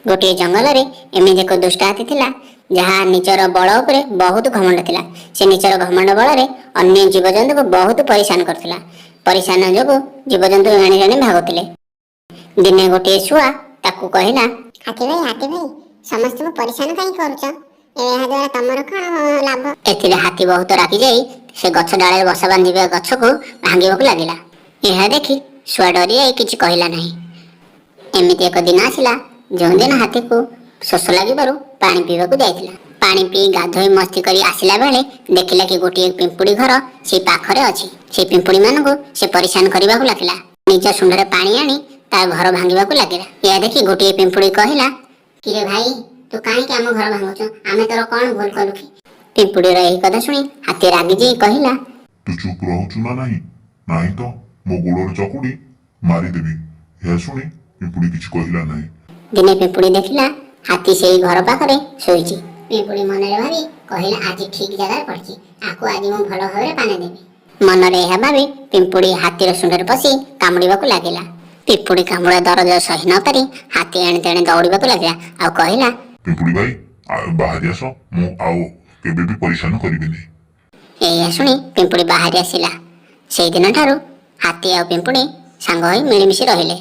ଗୋଟିଏ ଜଙ୍ଗଲରେ ଏମିତି ଏକ ଦୁଷ୍ଟ ହାତୀ ଥିଲା, ଯାହା ନିଜର ବଳ ଉପରେ ବହୁତ ଘମଣ୍ଡ ଥିଲା। ସେ ନିଜର ଘମଣ୍ଡ ବଳରେ ଅନ୍ୟ ଜୀବଜନ୍ତୁକୁ ବହୁତ ପରିଶାନ କରୁଥିଲା। ପରିଶାନ ଯୋଗୁଁ ଜୀବଜନ୍ତୁ ଏଣେ ତେଣେ ଭାଗୁଥିଲେ। ଦିନେ ଗୋଟିଏ ଶୁଆ ତାକୁ କହିଲା, ହାତୀ ଭାଇ, ହାତୀ ଭାଇ, ସମସ୍ତଙ୍କୁ ପରିଶାନ କାହିଁ କରୁଛ? ଏହା ଦ୍ୱାରା ତମର କଣ ଲାଭ? ଏଥିରେ ହାତୀ ବହୁତ ରାଗିଯାଇ ସେ ଗଛ ଡାଳରେ ବସା ବାନ୍ଧିବା ଗଛକୁ ଭାଙ୍ଗିବାକୁ ଲାଗିଲା। ଏହା ଦେଖି ଶୁଆ ଡରିଯାଇ କିଛି କହିଲା ନାହିଁ। ଏମିତି ଏକ ଦିନ ଆସିଲା, ଯେଉଁଦିନ ହାତୀକୁ ଶୋଷ ଲାଗିବାରୁ ପାଣି ପିଇବାକୁ ଯାଇଥିଲା। ପାଣି ପିଇ ଗାଧୋଇ ମସ୍ତି କରି ଆସିଲା ବେଳେ ଦେଖିଲା କି ଗୋଟିଏ ପିମ୍ପୁଡ଼ି ଘର ସେଇ ପାଖରେ ଅଛି। ସେଇ ପିମ୍ପୁଡ଼ିମାନଙ୍କୁ ସେ ପରିଶାନ କରିବାକୁ ଲାଗିଲା। ନିଜ ଶୁଣ୍ଢରେ ପାଣି ଆଣି ତା ଘର ଭାଙ୍ଗିବାକୁ ଲାଗିଲା। ଏହା ଦେଖି ଗୋଟିଏ ପିମ୍ପୁଡ଼ି କହିଲା, "କିରେ ଭାଇ, ତୁ କାହିଁକି ଆମ ଘର ଭାଙ୍ଗୁଛୁ? ଆମେ ତୋର କଣ ଭୁଲ କଲୁ କି?" ପିମ୍ପୁଡ଼ିର ଏହି କଥା ଶୁଣି ହାତୀ ରାଗିଯାଇ କହିଲା, ତୁ ଚୁପ୍ ରହୁଛୁ ନା ନାହିଁ? ନାହିଁ ତ ମୋ ଗୋଡ଼ରେ ଚକୁଡ଼ି ମାରିଦେବି। ଏହା ଶୁଣି ପିମ୍ପୁଡ଼ି କିଛି କହିଲା ନାହିଁ। ଦିନେ ପିମ୍ପୁଡ଼ି ଦେଖିଲା ହାତୀ ସେଇ ଘର ପାଖରେ ଶୋଇଛି। ପିମ୍ପୁଡ଼ି ମନରେ ଭାବି କହିଲା, "ଆଜି ଠିକ ଜାଗାରେ ପଡ଼ିଛି। ଆକୁ ଆଜି ମୁଁ ଭଲ ଭାବରେ ପାନେ ଦେବି।" ମନରେ ଏହା ଭାବି ପିମ୍ପୁଡ଼ି ହାତୀର ଶୁଣ୍ଢରେ ପଶି କାମୁଡ଼ିବାକୁ ଲାଗିଲା। ପିମ୍ପୁଡ଼ି କାମୁଡ଼ା ଦରଜ ସହି ନ ପାରି ହାତୀ ଏଣେ ତେଣେ ଦୌଡ଼ିବାକୁ ଲାଗିଲା ଆଉ କହିଲା, ପିମ୍ପୁଡ଼ି ଭାଇ, ବାହାରି ଆସ। ମୁଁ ଆଉ କେବେ ବି ପରିଶାନ କରିବିନି। ଏଇଆ ଶୁଣି ପିମ୍ପୁଡ଼ି ବାହାରି ଆସିଲା। ସେଇଦିନ ଠାରୁ ହାତୀ ଆଉ ପିମ୍ପୁଡ଼ି ସାଙ୍ଗ ହୋଇ ମିଳିମିଶି ରହିଲେ।